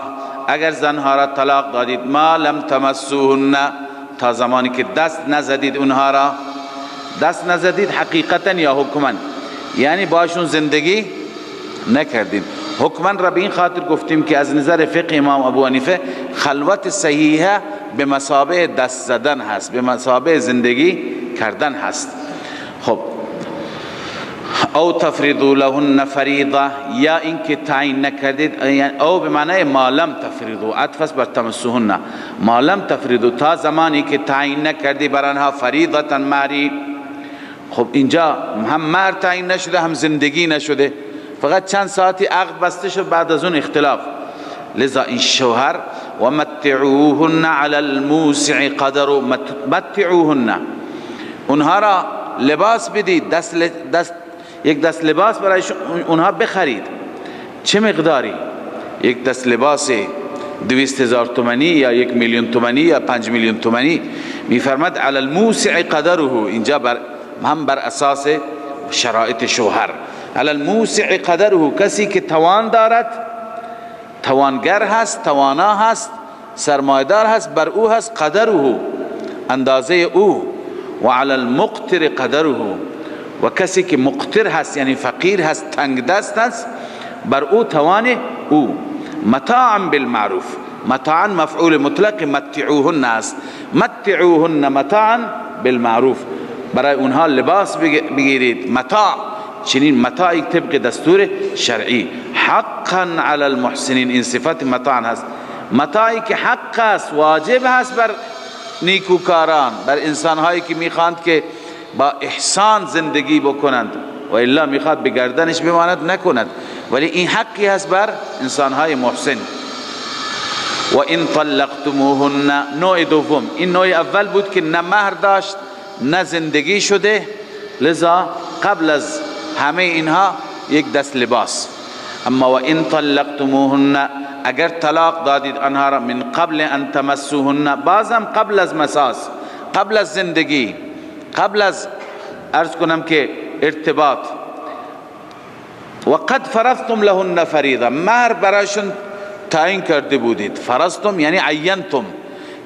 اگر زنها را طلاق دادید، ما لم تمسوهن، تا زمانی که دست نزدید اونها را، دست نزدید حقیقتا یا حکما، یعنی باشون زندگی نکردید. حکما را به این خاطر گفتیم که از نظر فقه امام ابو حنیفه خلوت صحیحه به مثابه دست زدن هست، به مثابه زندگی کردن هست. خب او تفرضوا لهن فریضه، یا اینکه تعیین نکردید، او به معنای ما لم تفرضوا، عطف بر تمسوهن، ما لم تفرضوا، تا زمانی که تعیین نکردی بر آنها فریضه مهری. خب اینجا هم مهر تعیین نشده هم زندگی نشده، فقط چند ساعتی عقد بسته شد، بعد از اون اختلاف. لذا این شوهر و متعوهن علی الموسع قدر، متعوهن، اونها را لباس بدید، دست یک دست لباس برای اونها بخرید. چه مقداری؟ یک دست لباس 200,000 تومانی یا 1,000,000 تومانی یا 5,000,000 تومانی. میفرماد علی الموسع قدره، اینجا هم بر اساس شرایط شوهر، علی الموسع قدره، کسی که توان دارد، توانگر هست، توانا هست، سرمایدار هست، بر او هست قدره، اندازه او. و علی المقتر قدره، و کسی که مقتر هست یعنی فقیر هست، تنگ دست هست، بر او توان او. متاعا بالمعروف، متاعا مفعول مطلق متعوهن است، متعوهن متاعا بالمعروف، برای اونها لباس بگیرید، متاع، چنین متاعی طبق دستور شرعی. حقا علی المحسنین، این صفت متاع هست، متاعی که حق است، واجب هست بر نیکوکاران، بر انسانهایی که میخواند که با احسان زندگی بکنند، و الا میخواد به گردنش بماند نکند، ولی این حقی هست بر انسانهای محسن. و ان طلقتموهن، نوع دوم. این نوع اول بود که نه مهر داشت نه زندگی شده، لذا قبل از همه اینها یک دست لباس. اما و ان طلقتموهن، اگر طلاق دادید آنها را، من قبل ان تمسوهن، بازم قبل از مساس، قبل از زندگی، قبل از عرض کنم که ارتباط. و قد فرضتم لهن فریضه، مهر برایشون تعیین کرده بودید. فرضتم یعنی عینتم،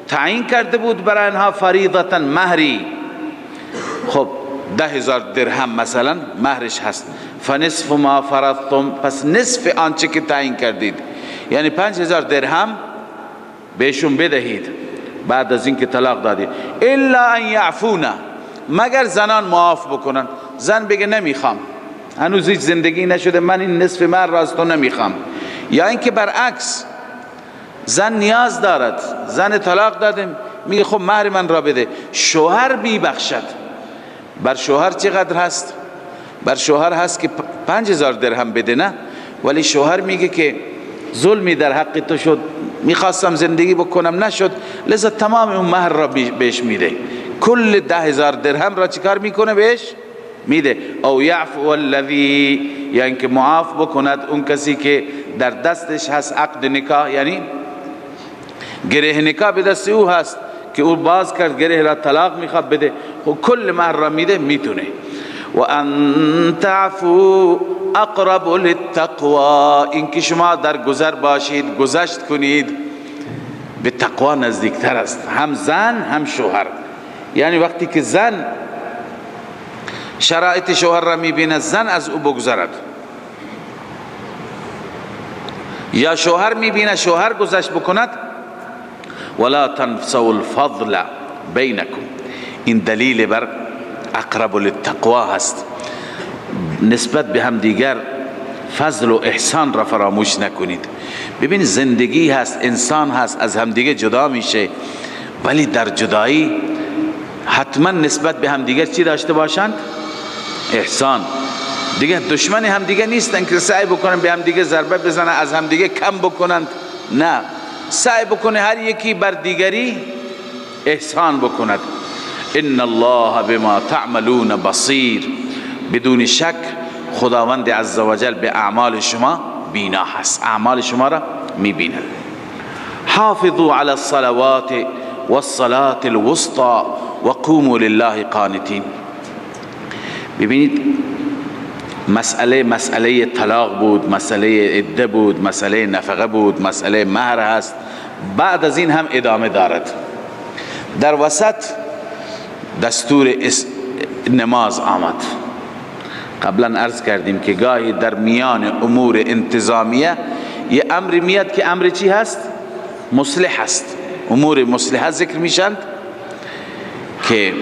تعیین کرده بود برای آنها فریضتا، مهری. خب 10,000 درهم مثلا مهرش هست. فنصف ما فرضتم، پس نصف آنچه که تعیین کردید، یعنی 5,000 درهم بهشون بدهید بعد از اینکه طلاق دادید. الا ان یعفونا، مگر زنان معاف بکنن. زن بگه نمیخوام، هنوز هیچ زندگی نشده، من این نصف مهر را از تو نمیخوام. یا اینکه برعکس زن نیاز دارد، زن طلاق دادیم، میگه خب مهر من را بده، شوهر میبخشد. بر شوهر چقدر هست؟ بر شوهر هست که 5,000 درهم بده، نه، ولی شوهر میگه که ظلمی در حق تو شد، میخواستم زندگی بکنم نشد، لذا تمام اون مهر را بهش میده. کل 10,000 درهم را چیکار میکنه؟ بهش میده. او یعفو الذی، یعنی که معاف بکند اون کسی که در دستش هست عقد نکاح، یعنی گره نکاح به دست او هست که او باز کرد گره را، طلاق میخواد بده، خب کل مهر را میده، میتونه. و ان تعفو اقرب للتقوى، اینکه شما در گذر باشید، گذشت کنید، به تقوا نزدیکتر است، هم زن هم شوهر. یعنی وقتی که زن شرایط شوهر را میبیند، زن از او بگذرد، یا شوهر میبیند شوهر گذشت بکند. ولا تنسوا الفضل بینکم، این دلیل بر اقرب للتقوا هست. نسبت به هم دیگر فضل و احسان را فراموش نکنید. ببین زندگی هست، انسان هست، از همدیگه جدا میشه، ولی در جدایی حتما نسبت به همدیگر چی داشته باشند؟ احسان. دیگه دشمن همدیگه نیستن که سعی بکنن به همدیگه ضربه بزنن، از همدیگه کم بکنند. نه، سعی بکنه هر یکی بر دیگری احسان بکند. ان الله بما تعملون بصیر، بدون شک خداوند عزوجل به اعمال شما بینا هست، اعمال شما را میبیند. حافظوا علی الصلوات والصلاة الوسطى وقوموا لله قانتین. ببینید مسئله طلاق بود، مسئله عده بود، مسئله نفقه بود، مسئله مهر هست، بعد از این هم ادامه دارد. در وسط دستور نماز آمد. قبلا عرض کردیم که گاهی در میان امور انتظامیه یه امر میاد که امر چی هست؟ مصلح هست. امور مصلحه ذکر میشند که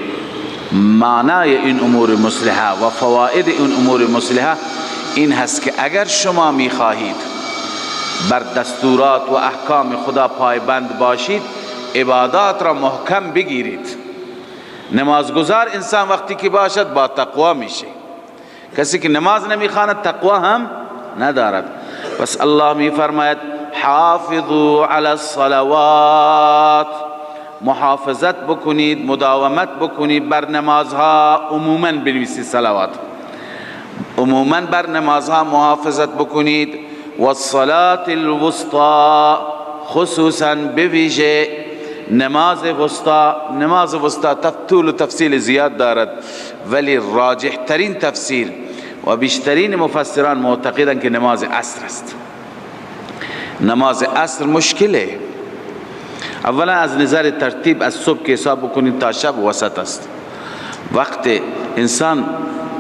معنای این امور مصلحه و فواید این امور مصلحه این هست که اگر شما میخواهید بر دستورات و احکام خدا پایبند باشید، عبادات را محکم بگیرید. نمازگزار انسان وقتی که باشد با تقوا میشه. کسی که نماز نمیخواند تقوا هم ندارد. پس الله میفرماید حافظوا علی الصلوات، محافظت بکنید، مداومت بکنید بر نمازها. عموما بنویسید صلوات، عموما بر نمازها محافظت بکنید. والصلاة الوسطى، خصوصا بویژه نماز وسطا. نماز وسطا طول و تفصیل زیاد دارد، ولی راجح ترین تفسیر و بیشترین مفسران معتقدند که نماز عصر است. نماز عصر مشکله. اولا از نظر ترتیب از صبح که حساب بکنید تا شب وسط است. وقت انسان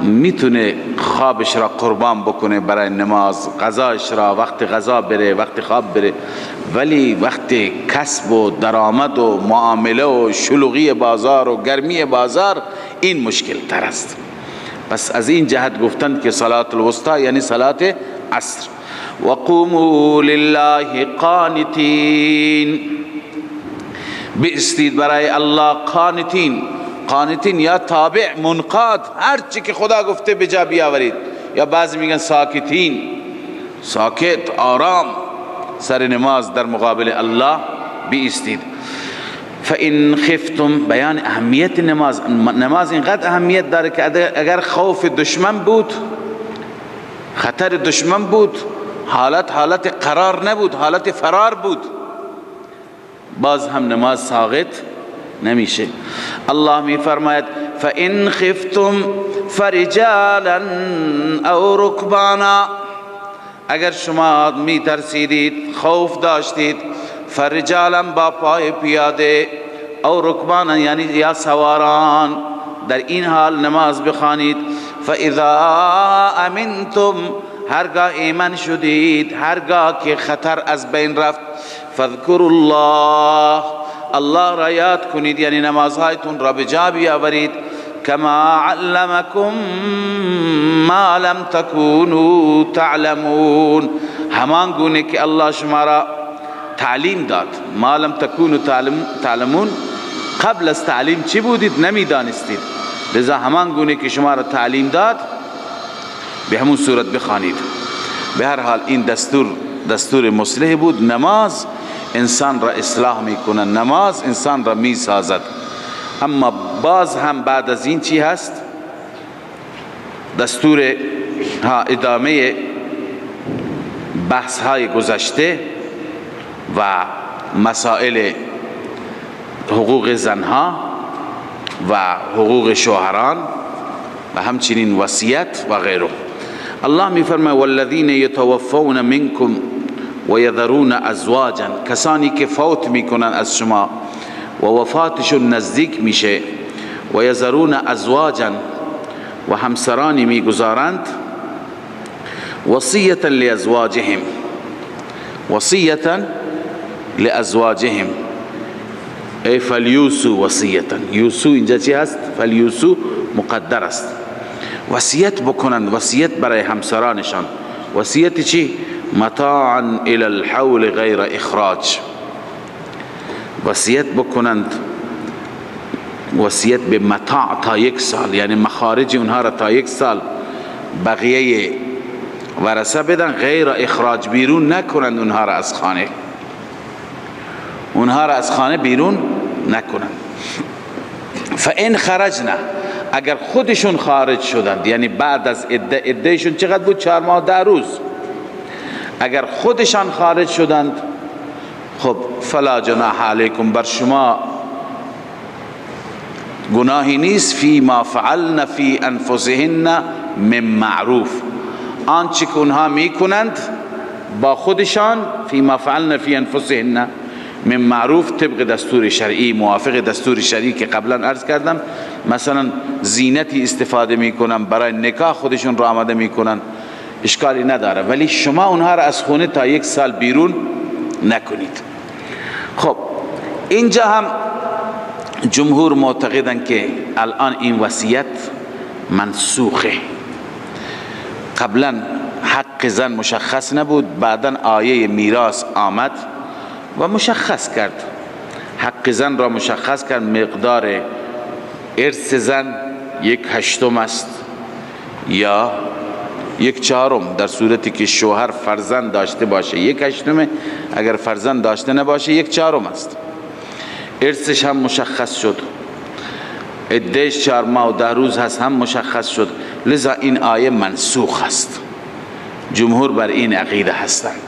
میتونه خوابش را قربان بکنه برای نماز، غذاش را وقت غذا بره، وقت خواب بره، ولی وقت کسب و درآمد و معامله و شلوغی بازار و گرمی بازار این مشکل تر است. پس از این جهت گفتند که صلات الوسطی یعنی صلات عصر. وقوموا لله قانتین، بایستید برای الله قانتین. قانتین یا تابع، منقاد، هر چی که خدا گفته به جا بیاورید. یا بعضی میگن ساکتین، ساکت، آرام، سر نماز در مقابل الله بیستید. فإن خفتم، بیان اهمیت نماز. نماز اینقدر اهمیت داره که اگر خوف دشمن بود، خطر دشمن بود، حالت قرار نبود، حالت فرار بود، باز هم نماز ساقط نمیشه. الله می فرماید فإن خفتم فرجالا او رکبانا، اگر شما می ترسیدید، خوف داشتید، فرجالا با پای پیاده، او رکبانا یعنی یا سواران، در این حال نماز بخوانید. فإذا امنتم، هرگاه ایمن شدید، هرگاه که خطر از بین رفت، فاذکروا الله، الله را یاد کنید، یعنی نمازهایتون را به جا بیاورید. کما علمکم ما لم تکونوا تعلمون، همان گونه که الله شما را تعلیم داد. ما لم تکونوا تعلمون، قبل از تعلیم چی بودید؟ نمیدانستید، لذا همان گونه که شما را تعلیم داد به همون صورت بخوانید. به هر حال این دستور، دستور مصلح بود. نماز انسان را اصلاح میکنه، نماز انسان را میسازد. اما باز هم بعد از این چی هست؟ دستور ادامه بحث های گذشته و مسائل حقوق زنها و حقوق شوهران و همچنین وصیت و غیره. الله میفرماید والذین یتوفون منکم و یذرون ازواجا، کسانی که فوت میکنن از شما و وفاتشون نزدیک میشه، و یذرون ازواجا، و همسرانی میگذارند، وصیتا لازواجهم، وصیتا لازواجهم، ای فلیوسو وصیتا. یوسو اینجا چی هست؟ فلیوسو مقدر است. وصیت بکنند، وصیت برای همسرانشان. وصیت چی؟ متاعا الى الحول غیر اخراج. وصیت بکنند، وصیت به متاع تا یک سال، یعنی مخارج اونها را تا یک سال بقیه ورثه بدن، غیر اخراج، بیرون نکنند اونها را از خانه، اونها را از خانه بیرون نکنند. فإن خرجنا، اگر خودشون خارج شدند، یعنی بعد از عده، عدهشون چقدر بود؟ 4 ماه 10 روز. اگر خودشان خارج شدند، خب فلا جناح علیکم، بر شما گناهی نیست، فی ما فعلن فی انفسهن من معروف، آنچه که اونها میکنند با خودشان، فی ما فعلن فی انفسهن من معروف، طبق دستور شرعی، موافق دستور شرعی که قبلا عرض کردم. مثلا زینتی استفاده میکنن برای نکاح، خودشون را آماده میکنن، اشکالی نداره، ولی شما اونها را از خونه تا یک سال بیرون نکنید. خب اینجا هم جمهور معتقدن که الان این وصیت منسوخه. قبلا حق زن مشخص نبود، بعدا آیه میراث آمد و مشخص کرد، حق زن را مشخص کرد. مقدار ارث زن 1/8 است یا 1/4، در صورتی که شوهر فرزند داشته باشه 1/8، اگر فرزند داشته نباشه 1/4 است. ارثش هم مشخص شد، عدهش 4 ماه و 10 روز هست هم مشخص شد. لذا این آیه منسوخ است، جمهور بر این عقیده هستند.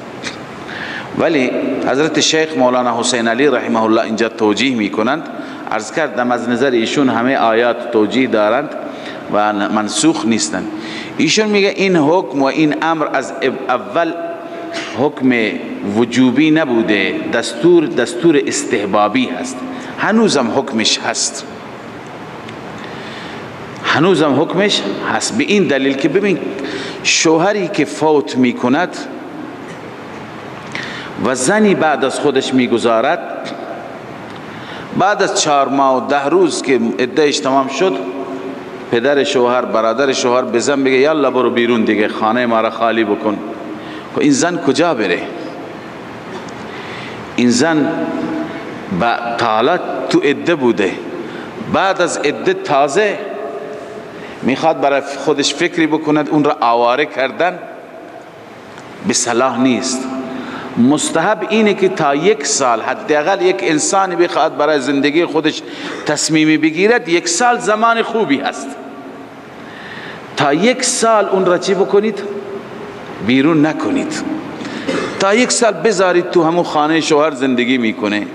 ولی حضرت شیخ مولانا حسین علی رحمه الله اینجا توجیه میکنند. عرض کردم از نظر ایشون همه آیات توجیه دارند و منسوخ نیستند. ایشون میگه این حکم و این امر از اول حکم وجوبی نبوده، دستور استحبابی هست، هنوزم حکمش هست، هنوزم حکمش هست. به این دلیل که ببین شوهری که فوت میکند و زنی بعد از خودش میگذارد، بعد از 4 ماه و 10 روز که عدهش تمام شد، پدر شوهر، برادر شوهر به زن بگه یالا برو بیرون دیگه، خانه ما را خالی بکن، این زن کجا بره؟ این زن تا تو عده بوده، بعد از عده تازه میخواد برای خودش فکری بکند، اون را آواره کردن به صلاح نیست. مستحب اینه که تا یک سال حداقل یک انسانی بخواد برای زندگی خودش تصمیمی بگیرد، یک سال زمان خوبی هست. تا یک سال اون را چی بکنید؟ بیرون نکنید. تا یک سال بذارید تو همون خانه شوهر زندگی میکنه،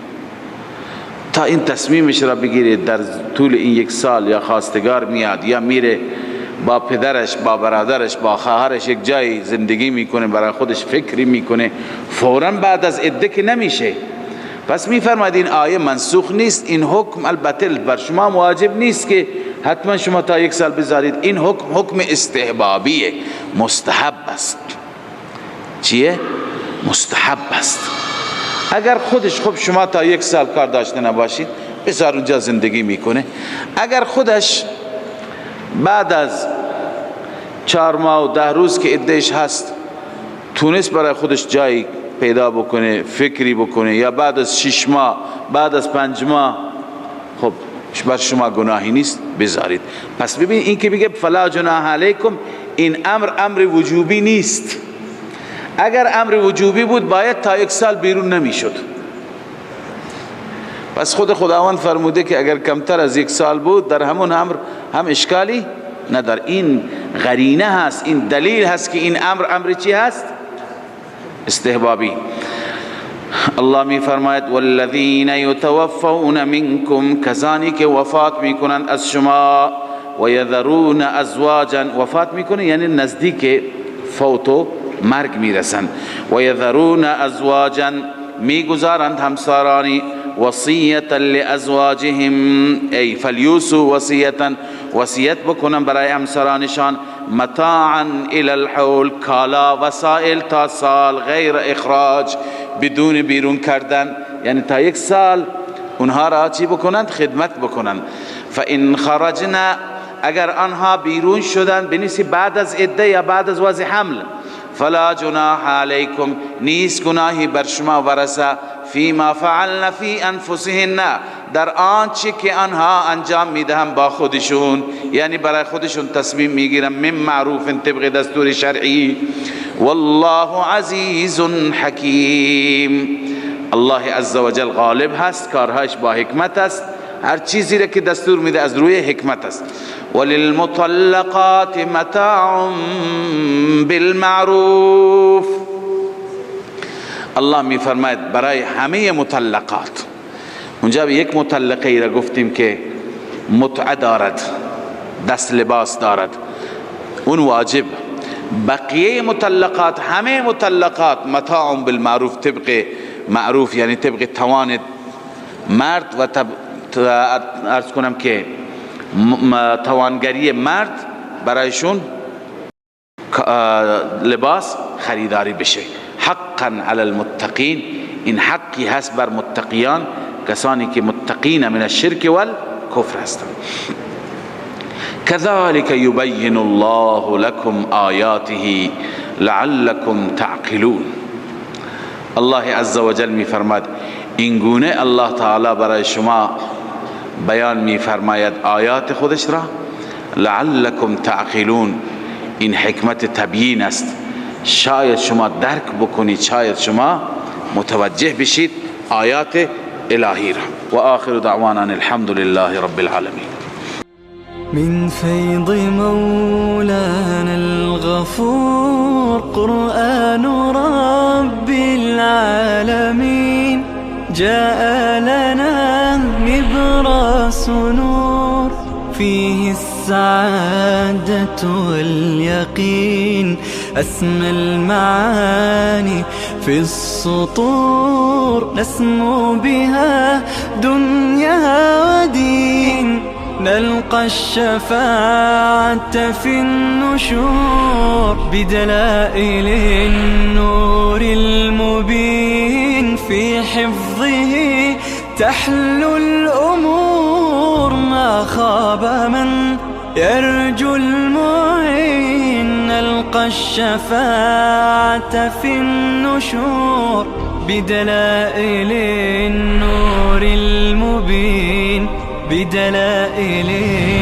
تا این تصمیمش را بگیره. در طول این یک سال یا خواستگار میاد یا میره با پدرش، با برادرش، با خواهرش یک جایی زندگی میکنه، برای خودش فکری میکنه، فوراً بعد از عده که نمیشه. پس میفرماید این آیه منسوخ نیست، این حکم البته بر شما واجب نیست که حتما شما تا یک سال بذارید. این حکم حکم استحبابیه، مستحب است. چیه؟ مستحب است. اگر خودش، خب شما تا یک سال کار داشته نباشید، بذار اونجا زندگی میکنه. اگر خودش بعد از 4 ماه و 10 روز که عدهش هست تونست برای خودش جایی پیدا بکنه، فکری بکنه، یا بعد از 6 ماه، بعد از 5 ماه، خب بر شما گناهی نیست، بذارید. پس ببین این که میگه فلا جناح علیکم، این امر امر وجوبی نیست. اگر امر وجوبی بود باید تا یک سال بیرون نمیشد. پس خود خداوند فرموده که اگر کمتر از یک سال بود در همون امر هم اشکالی ندار. این غرینه هست، این دلیل هست که این امر امر چی هست؟ استحبابی. الله می فرماید والذین یتوفون منکم، کسانی که وفات میکنند از شما، و یذرون ازواجا، وفات میکنه یعنی نزدیک فوت و مرگ میرسند، و یذرون ازواجا، میگذارند همسرانی، وصیتا لازواجهم، ای فلیوسوا وصیتا، وصیت بکنن برای همسرانشان، متاعا الی الحول، کالا وسائل تا سال، غیر اخراج، بدون بیرون کردن، یعنی تا یک سال اونها را چی بکنند؟ خدمت بکنند. فان خرجنا، اگر آنها بیرون شدند، بنویسی بعد از عده یا بعد از وضع حمل، فلا جناح علیکم، نیست گناهی بر شما ورثه، فیما فعلن فی انفسهن، در آنچه که آنها انجام میدهند با خودشون، یعنی برای خودشون تصمیم میگیرن، من معروف، طبق دستور شرعی. والله عزیز حکیم، الله عزوجل غالب هست، کارهاش با حکمت است، هر چیزی را که دستور میده از روی حکمت است. وللمطلقات متاع بالمعروف، الله میفرماید برای همه مطلقات. اونجا به یک مطلقه ای را گفتیم که متعه دارد، دست لباس دارد، اون واجب. بقیه مطلقات، همه مطلقات متاع بالمعروف، طبق معروف، یعنی طبق توان مرد و عرض کنم که توانگری مرد برایشون لباس خریداری بشه. حقا علی المتقین، این حقی هست بر متقیان، کسانی که متقین من الشرک والکفر هستند. كذلك يبين الله لكم آیاته لعلكم تعقلون. الله عز وجل می فرماد این گونه الله تعالی برای شما بیان می فرماید آیات خودش را، لعلكم تعقلون، این حکمت تبیین است، شاید شما درک بکنید، شاید شما متوجه بشید آیات الهی را. و آخر دعوانا الحمد لله رب العالمین. من فیض مولانا الغفور قرآن رب العالمین جاء لنا نبراس نور فيه السعادة واليقين أسمى المعاني في السطور نسمو بها دنيا ودين نلقى الشفاعة في النشور بدلائل النور المبين في حفظه تحلو الأمور ما خاب من يرجو المعين. نلقى يلقى الشفاعة في النشور بدلائل النور المبين، بدلائل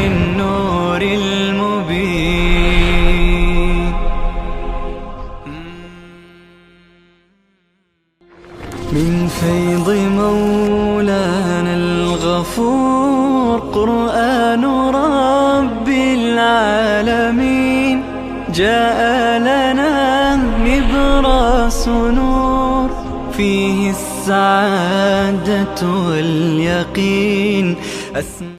النور المبين. من فيض مولانا الغفور قرآن رب العالمين، جاء لنا نبراس نور، فيه السعادة واليقين.